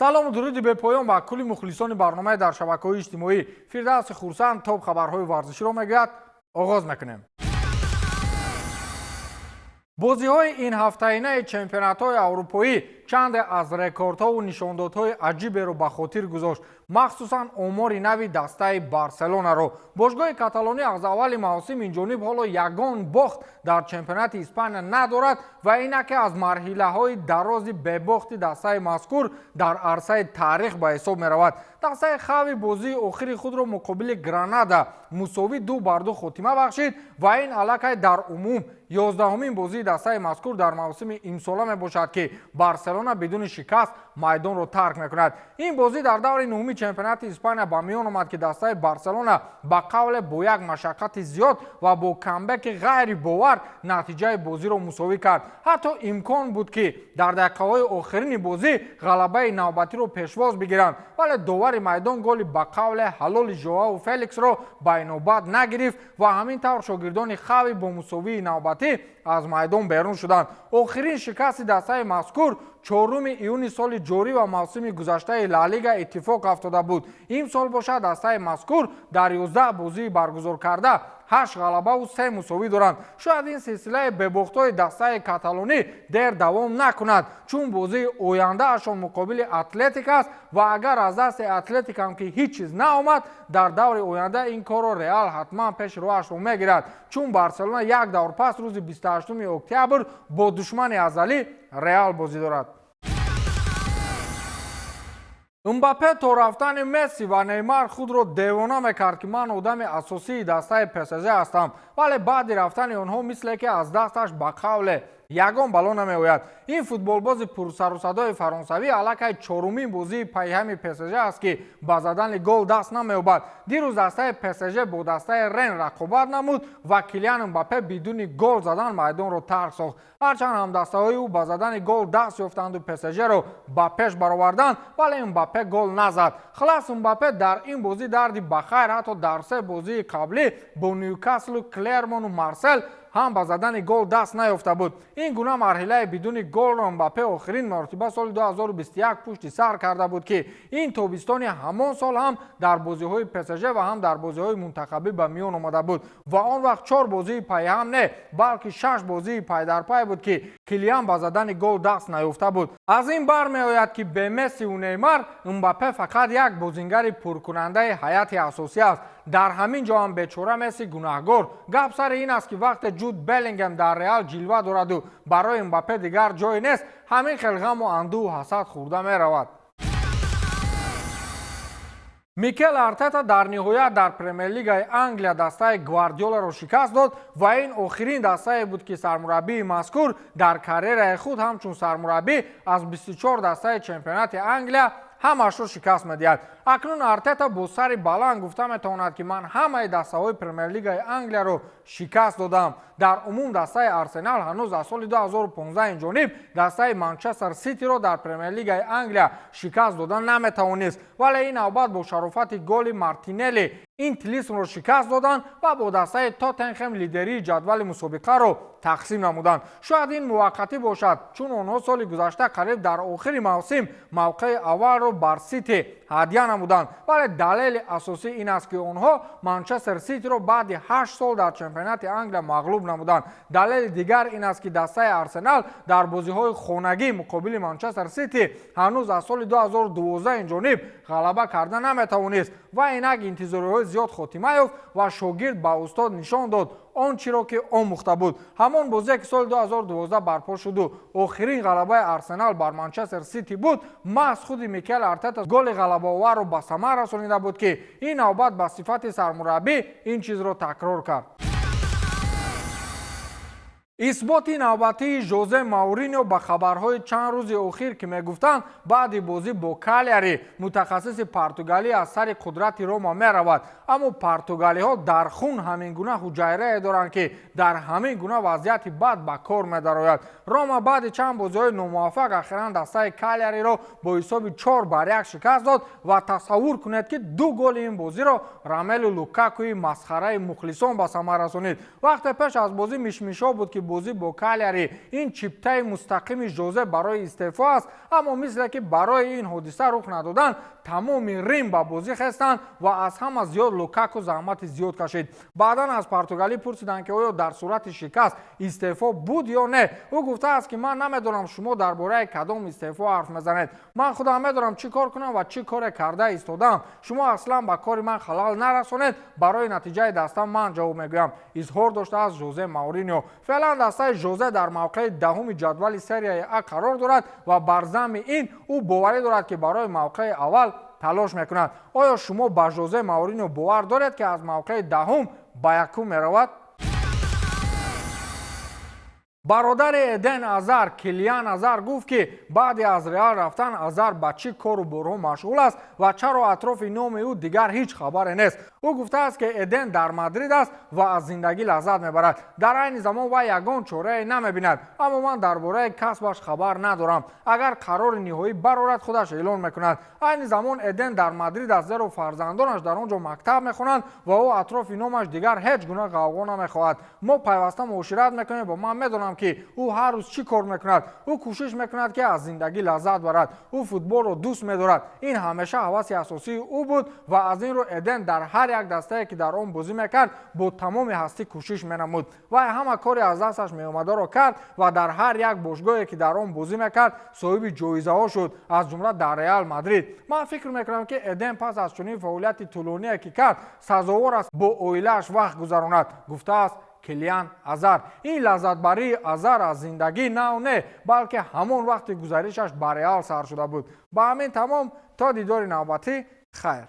Салому дуруди бепоён ба кулли мухлисони барномаи дар шабакаҳои иҷтимоӣ. Фирдавси Хурсанд топ хабарҳои варзиширо мегӯяд. Оғоз мекунем. Бозиҳои ин ҳафтаинаи чемпионатҳои аврупоӣ чанде аз рекордҳову нишондодҳои аҷиберо ба хотир гузошт, махсусан омори нави дастаи Барселонаро. Бошгоҳи каталонӣ аз аввали мавсим инҷониб ҳоло ягон бохт дар чемпионати Испания надорад ва ин яке аз марҳилаҳои дарози бебохти дастаи мазкур дар арсаи таърих ба ҳисоб меравад. Дастаи Хави бозии охири худро муқобили Гранада мусовӣ 2-2 хотима бахшид ва ин аллакай дар умум 11-умин бозии дастаи мазкур дар мавсими имсола мебошад, ки Барселона бидуни шикаст майдонро тарк мекунад. Ин бозӣ дар даври нуҳуми чемпионати Испания ба миён омад, ки дастаи Барселона ба қавле бо як машаққати зиёд ва бо камбеки ғайрибовар натиҷаи бозиро мусовӣ кард. Ҳатто имкон буд, ки дар дақиқаҳои охирини бозӣ ғалабаи навбатиро пешвоз бигиранд, вале довари майдон голи ба қавле ҳалоли Жоау Феликсро ба инобат нагирифт ва ҳамин тавр шогирдони Хави бо мусовии навбатӣ аз майдон берун шуданд. Охирин шикасти дастаи мазкур 4 июни соли ҷорӣ ва мавсими гузаштаи Ла Лига иттифоқ афтода буд. Имсол бошад, дастаи мазкур дар 11 бозии баргузор карда 8 ғалабаву 3 мусовӣ доранд. Шояд ин силсилаи бебохтҳои дастаи каталонӣ дер давом накунад, чун бозии ояндаашон муқобили Атлетик аст ва агар аз дасти Атлетик ҳам ки ҳеҷ чиз наомад, дар даври оянда ин корро Реал ҳатман пеши роҳашро мегирад, чун Барселона як давр пас рӯзи 28 октябр бо душмани азалӣ Реал бозӣ дорад. Мбаппе то рафтани Месси ва Неймар худро девона мекард, ки ман одами асосии дастаи ПСЖ ҳастам, вале баъди рафтани онҳо мисле ки аз дасташ ба қавле ягон бало намеояд. Ин футболбози пурсарусадои фаронсавӣ аллакай чорумин бозии пайҳами ПСЖ аст, ки ба задани гол даст намеёбад. Дирӯз дастаи ПСЖ бо дастаи Рен рақобат намуд ва Килиан Мбаппе бидуни гол задан майдонро тарк сохт. Ҳарчанд ҳамдастаҳои ӯ ба задани гол даст ёфтанду ПСЖ-ро ба пеш бароварданд, вале Мбаппе гол назад. Хулас, Мбаппе дар ин бозӣ дарди ба хайр ҳатто дар се бозии қаблӣ бо Ньюкаслу, Клермону Марсел ҳам ба задани гол даст наёфта буд. Ин гуна марҳилаи бидуни голро Мбаппе охирин маротиба соли 2021 пушти сар карда буд, ки ин тобистони ҳамон сол ҳам дар бозиҳои ПСЖ ва ҳам дар бозиҳои мунтахабӣ ба миён омада буд ва он вақт 4 бозии пайҳам не, балки 6 бозии пайдарпай буд, ки Килиан ба задани гол даст наёфта буд. Аз ин бармеояд, ки бе Мессиву Неймар Мбаппе фақат як бозингари пуркунандаи ҳайати асосӣ аст. Дар ҳамин ҷо ҳам бечора Месси гунаҳгор. Гап сари ин аст, ки вақте Ҷуд Беллингем дар Реал ҷилва дораду барои Мбаппе дигар ҷое нест, ҳамин хел ғаму андӯҳу ҳасад хӯрда меравад. Микел Артета дар ниҳоят дар Премер-лигаи Англия дастаи Гвардиоларо шикаст дод ва ин охирин дастае буд, ки сармураббии мазкур дар карьераи худ ҳамчун сармураббӣ аз 24 дастаи чемпионати Англия ҳамаашро шикаст медиҳад. Акнун Артета бо сари баланд гуфта метавонад, ки ман ҳамаи дастаҳои Премер-лигаи Англияро шикаст додам. Дар умум дастаи Арсенал ҳанӯз аз соли 2015 инҷониб дастаи Манчестер Ситиро дар Премер-лигаи Англия шикаст дода наметавонист, вале ин навбат бо шарофати голи Мартинелли ин тилисмро шикаст доданд ва бо дастаи Тоттенхем лидерии ҷадвали мусобиқаро тақсим намуданд. Шояд ин муваққатӣ бошад, чун онҳо соли гузашта қариб дар охири мавсим мавқеи аввалро бар Сити ҳадя намуданд, вале далели асосӣ ин аст, ки онҳо Манчестер Ситиро баъди 8 сол дар чемпионати Англия мағлуб намуданд. Далели дигар ин аст, ки дастаи Арсенал дар бозиҳои хонагӣ муқобили Манчестер Сити ҳанӯз аз соли 2012 инҷониб ғалаба карда наметавонист ва инак интизориҳои зиёд хотима ёфт ва шогирд ба устод нишон дод он чиро ки омӯхта буд. Ҳамон бозие, ки соли 2012 барпо шуду охирин ғалабаи Арсенал бар Манчестер Сити буд, маҳз худи Микел Артета голи ғалабаоварро ба самар расонида буд, ки ин навбат ба сифати сармураббӣ ин чизро такрор кард. Исботи навбатии Жозе Мауриньо ба хабарҳои чанд рӯзи охир, ки мегуфтанд баъди бозӣ бо Калиари мутахассиси португалӣ аз сари қудрати Рома меравад, аммо португалиҳо дар хун ҳамин гуна ҳуҷайрае доранд, ки дар ҳамин гуна вазъияти бад ба кор медарояд. Рома баъди чанд бозиҳои номуваффақ ахиран дастаи Калиариро бо ҳисоби 4-1 шикаст дод ва тасаввур кунед, ки ду голи ин бозиро Ромелу Лукакуи масхараи мухлисон ба самар расонид. Вақте пеш аз бозӣ мишмишҳо буд, ки бозӣ бо Калиари. Ин чиптаи мустақими Жозе барои истеъфо аст, аммо мисле ки барои ин ҳодиса рух надодан, тамоми Рим ба бозӣ хестанд ва аз ҳама зиёд Лукаку заҳмати зиёд кашид. Баъдан аз португалӣ пурсиданд, ки оё дар сурати шикаст истеъфо буд ё не. Ӯ гуфтааст, ки ман намедонам, шумо дар бораи кадом истеъфо ҳарф мезанед. Ман худам медонам, чӣ кор кунам ва чӣ коре карда истодаам. Шумо аслан ба кори ман халал нарасонед. Барои натиҷаи даста ман ҷавоб мегӯям, изҳор доштааст Жозе Мауриньо. Феълан дастаи Жозе дар мавқеи 10-уми ҷадвали серияи А қарор дорад ва бар замми ин ӯ боварӣ дорад, ки барои мавқеи аввал талош мекунад. Оё шумо ба Жозе Мауриньо бовар доред, ки аз мавқеи 10-ум ба якум меравад? Бародари Эден Азар, Килиан Азар, гуфт, ки баъди аз Реал рафтан Азар ба чӣ кору борҳо машғул аст ва чаро атрофи номи ӯ дигар ҳеҷ хабаре нест. Ӯ гуфтааст, ки Эден дар Мадрид аст ва аз зиндагӣ лаззат мебарад. Дар айни замон вай ягон чорае намебинад, аммо ман дар бораи касбаш хабар надорам. Агар қарори ниҳоӣ барорад, худаш эълон мекунад. Айни замон Эден дар Мадрид аст, зеро фарзандонаш дар он ҷо мактаб мехонанд ва ӯ атрофи номаш дигар ҳеҷ гуна ғавғо намехоҳад. Мо пайваста муошират мекунем ва ман медонам, ки ӯ ҳар рӯз чӣ кор мекунад. Ӯ кӯшиш мекунад, ки аз зиндагӣ лаззат барад. Ӯ футболро дӯст медорад. Ин ҳамеша ҳаваси асосии ӯ буд ва аз ин рӯ Эден дар ҳар як дастае, ки дар он бозӣ мекард, бо тамоми ҳастӣ кӯшиш менамуд. Вай ҳама кори аз дасташ меомадаро кард ва дар ҳар як бошгоҳе, ки дар он бозӣ мекард, соҳиби ҷоизаҳо шуд, аз ҷумла дар Реал Мадрид. Ман фикр мекунам, ки Эден пас аз чунин фаъолияти тӯлоние, ки кард, сазовор аст бо оилааш вақт гузаронад, гуфтааст Килиан Азар. Ин лаззатбарии Азар аз зиндагӣ нав не, балки ҳамон вақти гузаришаш ба Реал сар шуда буд. Ба ҳамин тамом, то дидори навбатӣ, хайр.